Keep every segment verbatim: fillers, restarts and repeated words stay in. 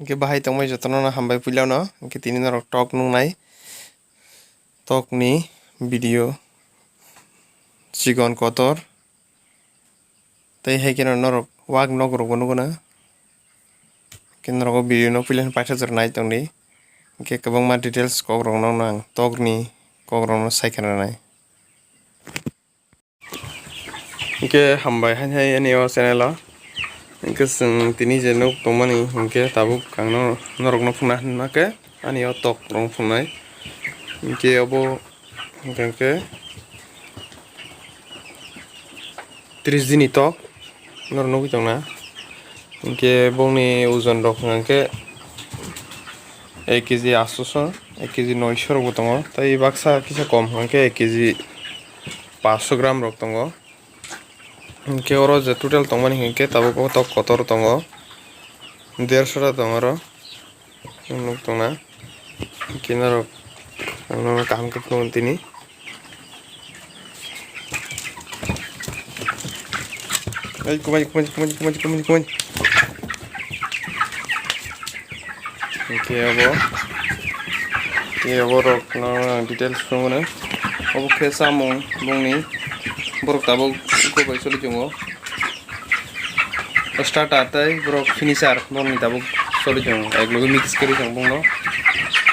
Hwnkhe bahai tongmani jotono no hambai puilano, hwnkhe tini norok tok nuknai, tokni video chikon kotor tei hai kheno norok wak nok rokbo nukuna. Hwnkhe norok o video no puilano paithak jora nai tongdi, hwnkhe kwbangma details kok rokno ang tokni kok rokno sai khna nai. Hwnkhe hambai hai hai ani o channel o. Hwnkhe chwng tini je nuk tongmani hwnkhe tabuk ang no norok no phunukna hwnkhe ani o tok rok phunuknai. Hwnkhe obo hwnkhe tris dini tok norok nugwi tongna. Hwnkhe bongni ojon rok hwnkhe ek kg atsho, ek kg noisho rokbo tongo, tei baksa kisa kom hwnkhe ek kg paanch sho gram rok tongo. Hwnkhe oro je total tongmani hwnkhe tabuk o tok kotor tongo, dersho ta tongo oro. Nuk tongna kinarok ang no kaham khe phunukgo tini. Ai, kumai, kumai, kumai. Hwnkhe abo, hwnkhe abo rok no ang details phunukgo. Obo khe chamung bongni, borok tabuk uko bai choli tongo. Starter tei borok finisher borokni tabuk choli tongo, eklogi mix khe ri tongo bongno.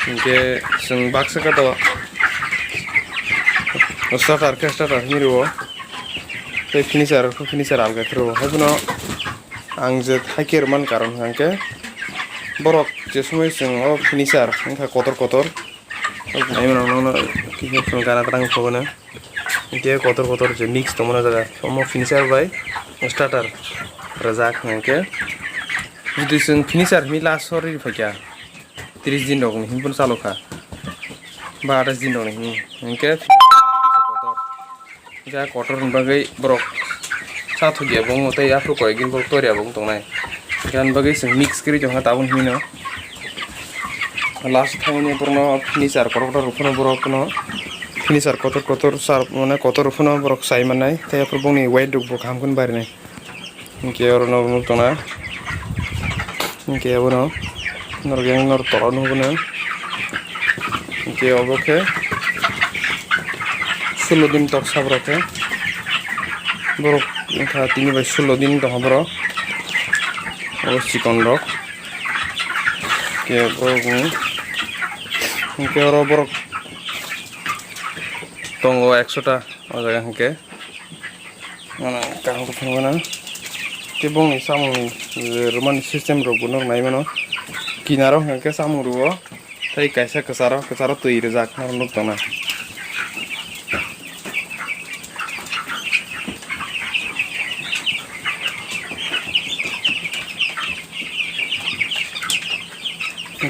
Hwnkhe chwng baksa khe to starter khe starter hinwi rwo, tei finisher khe finisher alga khe rwo. Haiphano ang je hai khe rwmani karon hwnkhe borok je somoi chwng o finisher wngkha kotor kotor, nai mano nono kisa chwng gana twlang phobana. Hwnkhe kotor kotor je mix tongmani o jaga. Omo finisher bai starter rwjak hwnkhe. Jodi chwng finisher hinwi last o ri phaikha, tris din rokni hinwi chalo kha, ba athais din rokni hinwi. Hwnkhe kotor. Hwnkhe kotor ni bagwi borok sa thokya bo wng tei aphuru koi din borok torya bo wng tongnai. Hwnkhe ani bagwi chwng mix khe ri tongkha tabuk hinwi no. Last thangmani borokno finisher kotor kotor rok phano borok no finisher kotor kotor sar mane kotor rok phano borok sai mannai tei aphuru bongni weight rok bo kaham kheno barinai. Hwnkhe oro no nuk tongna hwnkhe abono norok yang nor toro nukgo hwnkhe obo khe sullo din tok sab rok khe borok wngkha tini bai sullo din tongkha borok obo chikon rok. Hwnkhe borok ni, hwnkhe oro borok tongo ekso ta o jaga hwnkhe. Mano kaham khe phunukgana. Tei bongni samung ni, eh, rwmani system rok bo norok nai mano. Kinaro hwnkhe samung rwo. Tei kaisa kwcharo, kwcharo twi rwjak norok nuk tongna.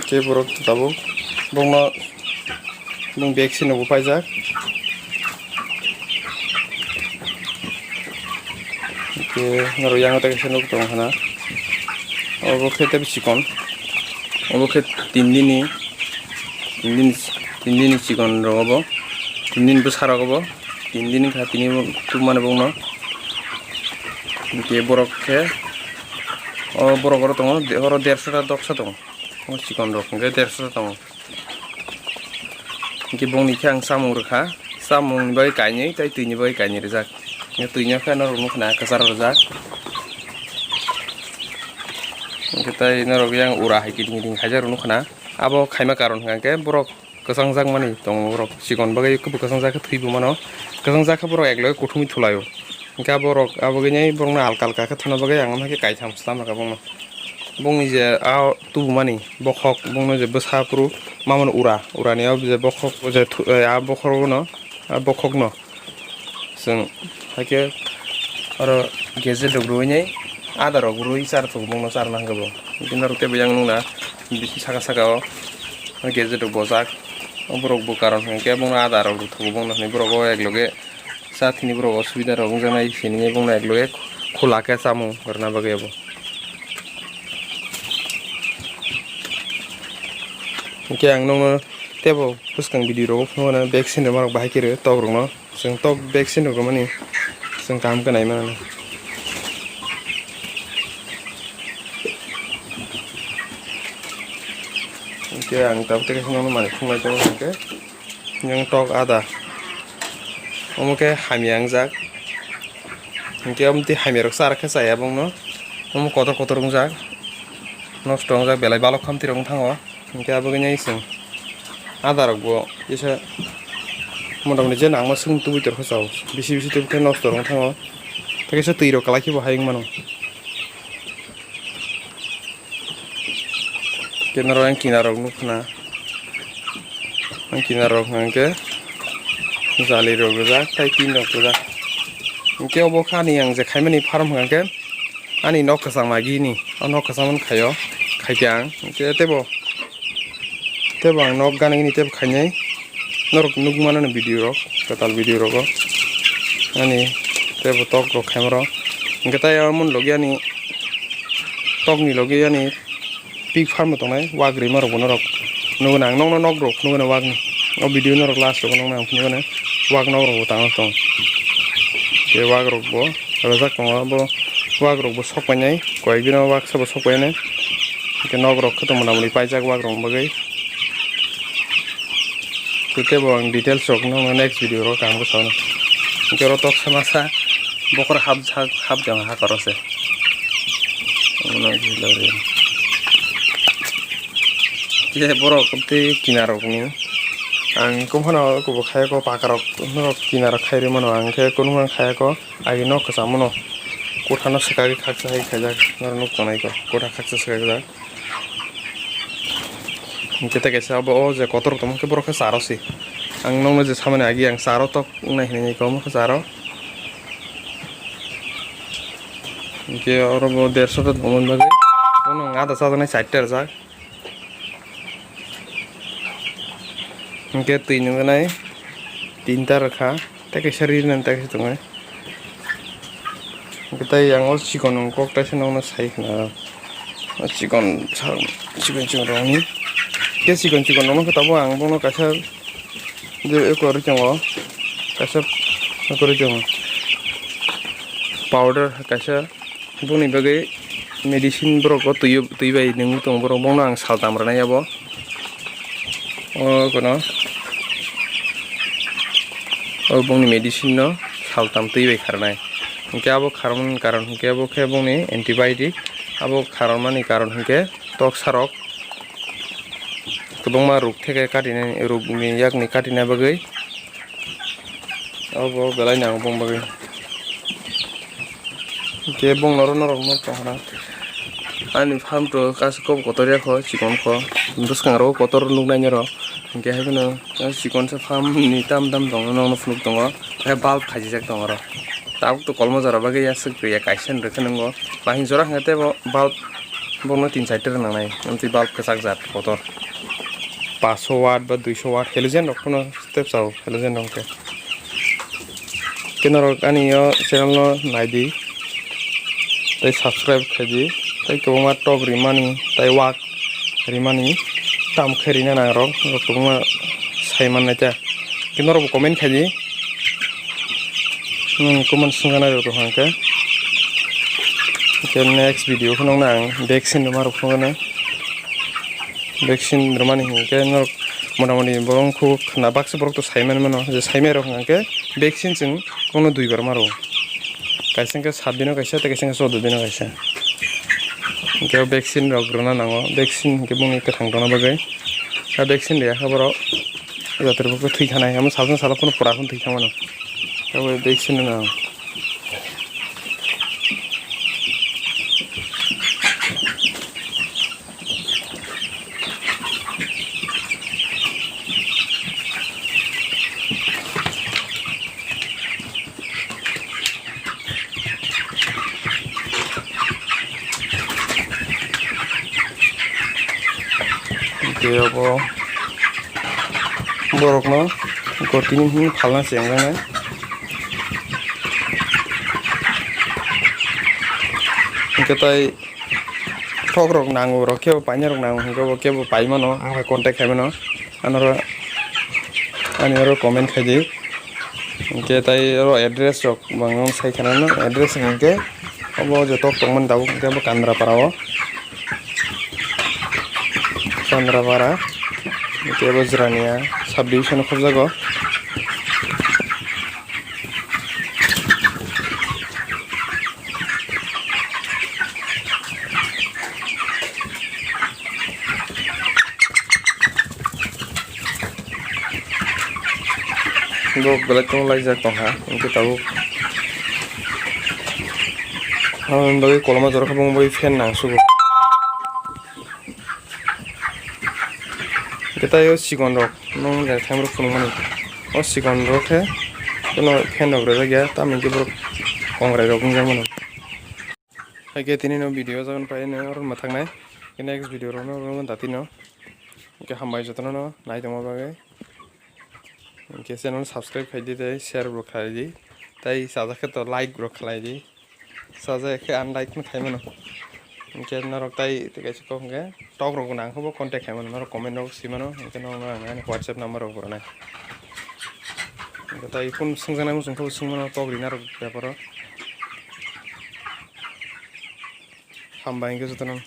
Tei borok tabuk bongno bong vaccine rwbo paijak. Tei norok yang tei kaisa nuk tongo hwnna. Obo khe tei chikon. Obo khe tin dini, tin dini, tin dini chikon rok obo. Tin dini bwsa rok obo. Tin dini kha tini tubmani bongno. Hwnkhe borok khe o borok oro tongo, oro derso ta doksa tongo. O chikon rok hwnkhe derso ta tongo. Hwnkhe bongni khe ang chamung rwkha, chamungni bagwi kainwi tei twini bagwi kainwi rwjak. Hwnkhe twino khe norok nukha na kwcharo rwjak. Hwnkhe tei norok yang ura hai kiting kiting khaijak rw nukha na. Abo khaima karon hwnkha khe borok kwchangjakmani tongo, borok chikon bagwi kwchangjakhe thwibo mano. Kwchangjak khe borok ekloge kuthumwi thulaio. Hwnkhe abo rok, abo gini borokno alka alka khe thwna bagwi ang khe kaitham slam rwkha bongno. Bongni je a tubumani bokhok, bongno je bwsa phuru mamani ura, urani o je bokhok, o je thu-, eh, a bokhorono, a bokhokno chwng haikhe oro gazette rok rwui nai, ada rok rwui char tongo, bongno charna hwnkhe bo. Bini oro teibo yang nukna bisi saka saka o gazette rok bojak. O borok bo karon hwnkhe bongno ada rok rwthogo, bongno hwnwi borok o ekloge. Sa thini borok osubida rok wngjaknai sini bongno ekloge khula khe chamung rwna bagwi abo. Hwnkhe ang nokno teibo bwskang video rogo phunukgo vaccine rwma rok bahai khe rw tok rokno, chwng tok vaccine rok rwmani chwng kaham khe nai mano. Khe ang tabuk tei khe nono manwi phunuknai tongo hwnkhe, yang tok ada. Omo khe hamya wngjak. Hwnkhe omo tei hamya rok chara khe chaya bongno. Omo kotor kotor wngjak. Nosto wngjak, belai balok khamtwi rok wng thango. Hwnkhe abo khe nai chwng ada rok bo kisa motamoti je nangma swkang tubui tor khe chao. Bisi bisi tubui khe nosto rok wng thango. Tei kisa twi rok kwlai khe bo hai wng mano. Khe norok yang kinarok nukha na, ang kinarok hwnkha khe jali rok rijak tei tin rok rijak. Hwnkhe obo khe ani ang je khaimani farm hwnkha khe ani nok kwcham agini, o nok kwcham khaio, khaikhe ang hwnkhe teibo, teibo ang nok gana gini teibo khainai. Norok nukmano ni video rok, kwtal video rogo. Ani teibo tok rok khaima rok. Hwnkhe tai omo ni logi ani tok ni logi ani pig farm bo tongnai, wak rima rok bo norok nukgo na ang nokno nok rok phunukgo na wak ni. O video norok last rogo nokno ang phunukgo na wak nok rok bo tangma tong. Tei wak rok bo rwjak tongo, abo wak rok bo sok painai, koyek bini wak sabo sok painai. Hwnkhe nok rok khe tongmani paijak wak rok ni bagwi. Tei teibo ang details rok no next video ro kaham bwsano. Hwnkhe oro toksa masa bokhor hapjak, hapjak hakoro se. Omono je borok tei kinarok ni ang kok phano kubuk khaiyako, paka rok norok kinarok khai rw mano, ang khe kunu phano khaiyako. Agi nok kwcham no, kotha no swkagwi khaksa hai khaijak, norok nuk tongnai kho, kotha khaksa swkajak. Hwnkhe tei kaisa abo o je kotor tongma khe borok khe charo se. Ang nokno je samani agi ang charo tok wngnai hinwi khe omo khe charo. Hwnkhe oro bo derso ta tongmani bagwi bono ada chajaknai chaita rijak. Hwnkhe twi nuknai tinta rwkha, tei kaisa rinani tei kaisa tongo. Hwnkhe tei yang o chikon kok taisa nokno sai khna, o chikon sa-, chikon chikon rokni. Tei chikon chikon rokno khe tabuk ang bono kaisa je eko ri tongo, kaisa eko ri tongo, powder kaisa. Boni bagwi medicine borok o twi, twi bai nungwi tongo borok, bono ang saltam rwnai abo. O kono o bongni medicine no saltam twi bai kharnai. Hwnkhe abo kharmani karon hwnkhe abo khe bongni antibiotic. Abo kharmani karon hwnkhe toksa rok kwbangma ruk theke katinani, rukni yakni katina bagwi. Obo belai nango bong bagwi. Hwnkhe bong noro norok no tongkha na. Ani farm to kaisa kok kotor ya kho, chikon kho. Bwskango kotor nuknai noro. Hwnkhe hai phano chikon sa farm ni tam tam tongo, nokno phunuk tongo. Hai bulb khajijak tongo oro. Tabuk to kolmo jora bagwi ya swk ya kaisa ni rwkhe nungo. Bahai jora hwnkhe tei bo bulb bono tin side rw nangnai. Amtwi bulb kwchak jat kotor. Paso watt ba duiso watt halogen rok phano. Step sao, halogen rok khe. Khe norok ani o channel no nai di, tei subscribe khai di, tei kwbangma tok rimani, tei wak rimani, tam khe rina nang rok, norok kwbangma sai man nai ta. Khe norok bo comment khai di, nwng comment swngna nai rok tong kha khe. Khe next video phano nang vaccine rwma rok phano. Vaccine rwmani hinkhe norok motamoti borok wngkha baksa borok to sai manmano, je sai manrok hwnkha khe vaccine chwng kokno duibar ma rwo. Kaisa hwnkhe saat dino kaisa, tei kaisa hwnkhe choudo dino kaisa. Hinkhe o vaccine rok rwna nango, vaccine hinkhe bongni kwthang tongna bagwi. A vaccine rwya khe borok joto rok thwi thanai, omo salsa salo phano pura phano thwi thangmano. Abo vaccine rwna nango. Tei abo borokno gotini hwnwi phalna chengjaknai. Hwnkhe tai thok rok nango, rok khe bo paina rok nango, hwnkhe bo khe bo pai mano, ang bai contact khai mano. Anoro ani oro comment khai di. Hwnkhe tai oro address rok bangno sai khana no, address hwnkhe obo joto tongmani tabuk hwnkhe bo Kandrapara o. Chandrapara, Tei bo Jirania sub division khobjago. Bo belai tong laijak tongkha, hwnkhe tabuk. Aboni bagwi koloma jora khe bumui fan nang sugo. Hwnkhe tei o chikon rok, nwng je thang rok phunukmani. O chikon rok khe, kheno fan rok rwjak ya, tamni hwnkhe borok kongrai rok wngjak mano. Haikhe tini no video jagan pai no oro mwthaknai. Next video rok no oro dathi no. Hwnkhe hambai jotono no nai tongma bagwi. Hwnkhe channel subscribe khai di tei share bo khai di. Tei chajak khe to like bo khlai di. Chajak khe unlike no khai mano. Hwnkhe norok tai tei kaisa kok hwnkhe tok rok bo nang khe bo contact khai mano. Norok comment rok si mano. Hwnkhe norok no ang ani WhatsApp number rok bo rwnai. Hwnkhe tai phone swngjaknai muchung khe bo swng mano tok rina rok beparo. Hambai hwnkhe jotono.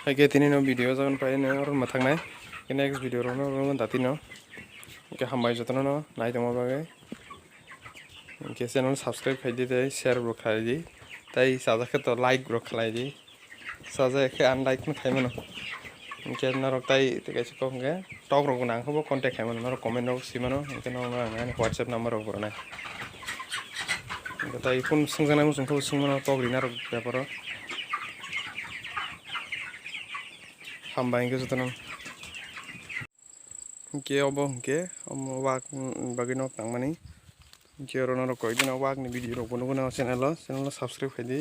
Haikhe tini no video jagan pai no oro mwthaknai. Next video rok no oro dathi no. Hwnkhe hambai jotono no nai tongma bagwi. Hwnkhe channel subscribe khai di tei share bo khai di. Tei chajak khe to like bo khlai di. Chajak khe unlike no khai mano. Hwnkhe norok tai tei kaisa kok hwnkhe tok rok bo nang khe bo contact khai mano. Norok comment rok si mano. Hwnkhe norok no ang ani WhatsApp number rok bo rwnai. Hwnkhe tai phone swngjaknai muchung khe bo swng mano tok rina rok beparo. Hambai hwnkhe jotono. Hwnkhe obo hwnkhe omo wak bagwi nok tangmani. Hwnkhe oro norok koi dino wak ni video rok bo nugwi no channel o, channel o subscribe khai di.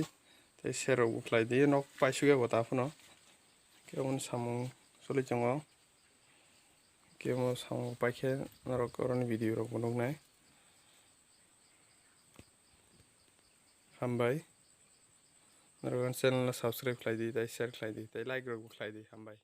Tei share rok bo khlai di, nok paisuk ya bo ta phano. Hwnkhe omo samung choli tongo. Hwnkhe omo samung paikhe norok oroni video rok bo nuknai. Hambai. Norok ani channel no subscribe khlai di, tei share khlai di, tei like rok bo khlai di. Hambai.